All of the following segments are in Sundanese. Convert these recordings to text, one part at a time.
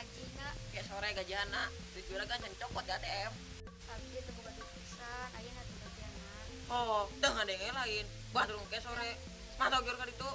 gajina. Ya sore gajihana, duit juragan can cokot di ATM. Abdi teu boga duit pisan, ayeuna teh gajihana. Oh, teu ngadenge lain. Batur ke sore. Mantau giur ka ditu.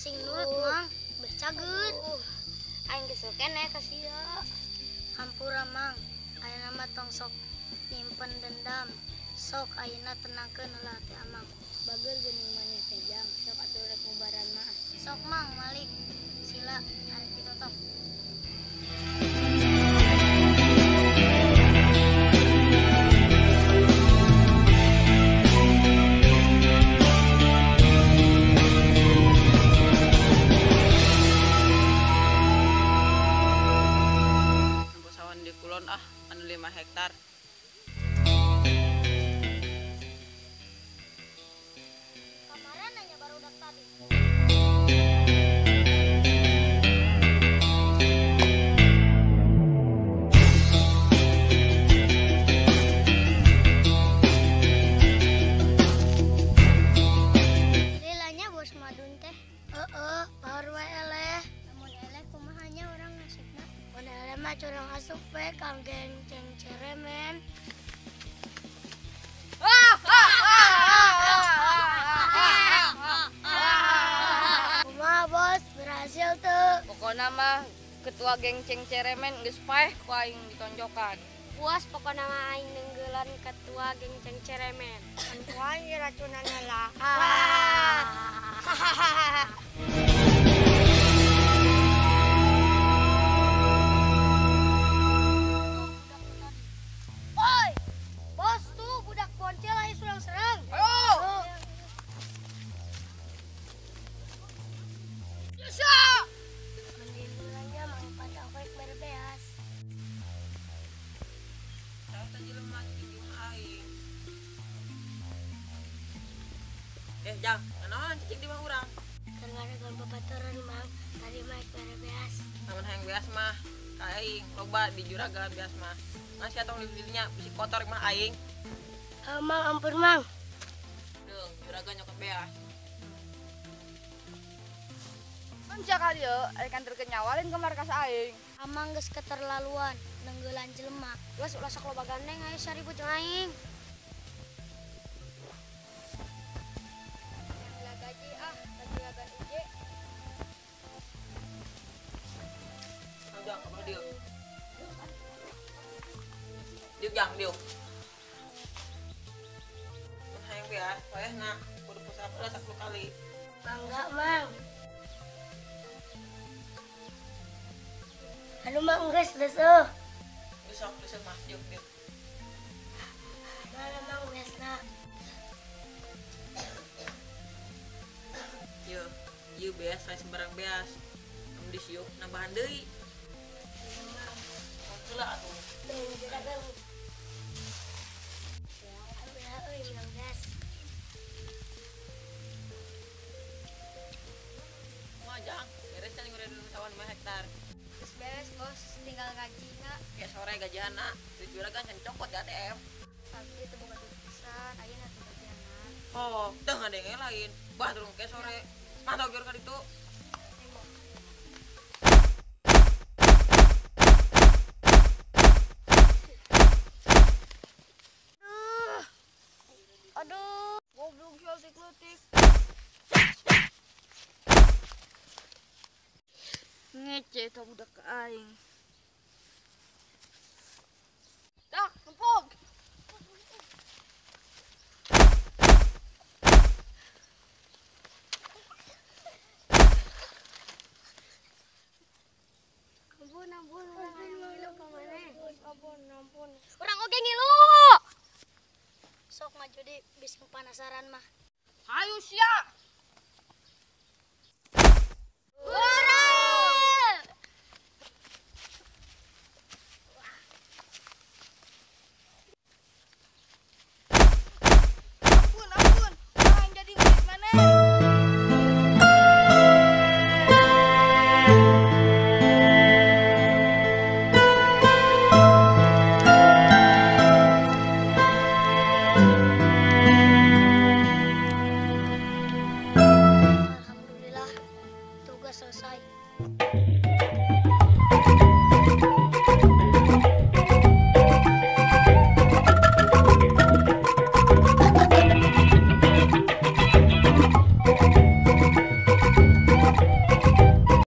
Sing nurut Mang, bercager. Aing kesel keneh ka sia. Hampura Mang, ayeuna mah tong sok nyimpen dendam. Sok ayeuna tenangkeun heula hati Amang. Bageur geuning maneh teh Jang, sok atuh rek ngubaran mah. Sok Mang, malik. Sila arek ditotok. Kulon ah, anu 5 hektar. Kemarin nanya baru udah tadi. Lilanya bos madun teh. Heeh, baru we eleh. Lamun eleh kumaha nya urang nasibna? Mun eleh mah curang asup we kang geng ceng ceremen. Kumaha bos, berhasil tuh. Pokona mah ketua geng ceng ceremen geus paeh ku aing ditonjokan. Puas pokona mah aing neunggelan ketua geng ceng ceremen. Antuan racunan heula. Oi, bos tuh budak boncel ayo serang-serang. Ayo. Yesa. Mending bulannya mang pada awek berbeas. Saya teh jelema di aing. Jang, naon cicing di mah urang? Keur ngaregon babaturan Mang, tadi mah beres. Lamun hayang beas mah ka aing, loba di juragan beas mah. Masih atong dilinya bisi kotor mah aing. Heuh Mang, ampun Mang. Deung, juragan nyokot beas. Mun sia ka dieu, arek anterkeun nyawa lain ke markas aing. Amang geus keterlaluan neunggelan jelema. Geus ulah sok loba gandeng ayo saribut jeung aing. Gaji ah, lagi ngagan ije. Udah, kamu dieu. Dieu jang, dieu. Mun hayang beas, wayahna kudu push up heula 10 kali. Mangga, Mang. Anu Mang geus leuseuh. Geus sok leuseuh mah, dieu, dieu. Mana Mang beasna? Ieu, ieu beas lain sembarang beas. Lamun disiuk nambahan deui. Mun heula atuh. Juragan. Ya, euy menang beas. Kumaha Jang, beres can ngureun sawah 5 hektar. Geus beres bos, tinggal gajina. Ya sore gajihana, duit juragan can cokot di ATM. Abdi teu boga duit pisan, ayeuna teh gajihana. Oh, teu ngadenge lain. Batur ke sore. Mantau giur ka ditu. Aduh, goblok sia leutik-leutik. Ngece eta budak ka aing. Dah, numpuk. Ampun, ampun, urang ngilu ka maneh. Ampun, ampun. Urang oge ngilu. Sok maju di bisi penasaran mah. Hayu sia.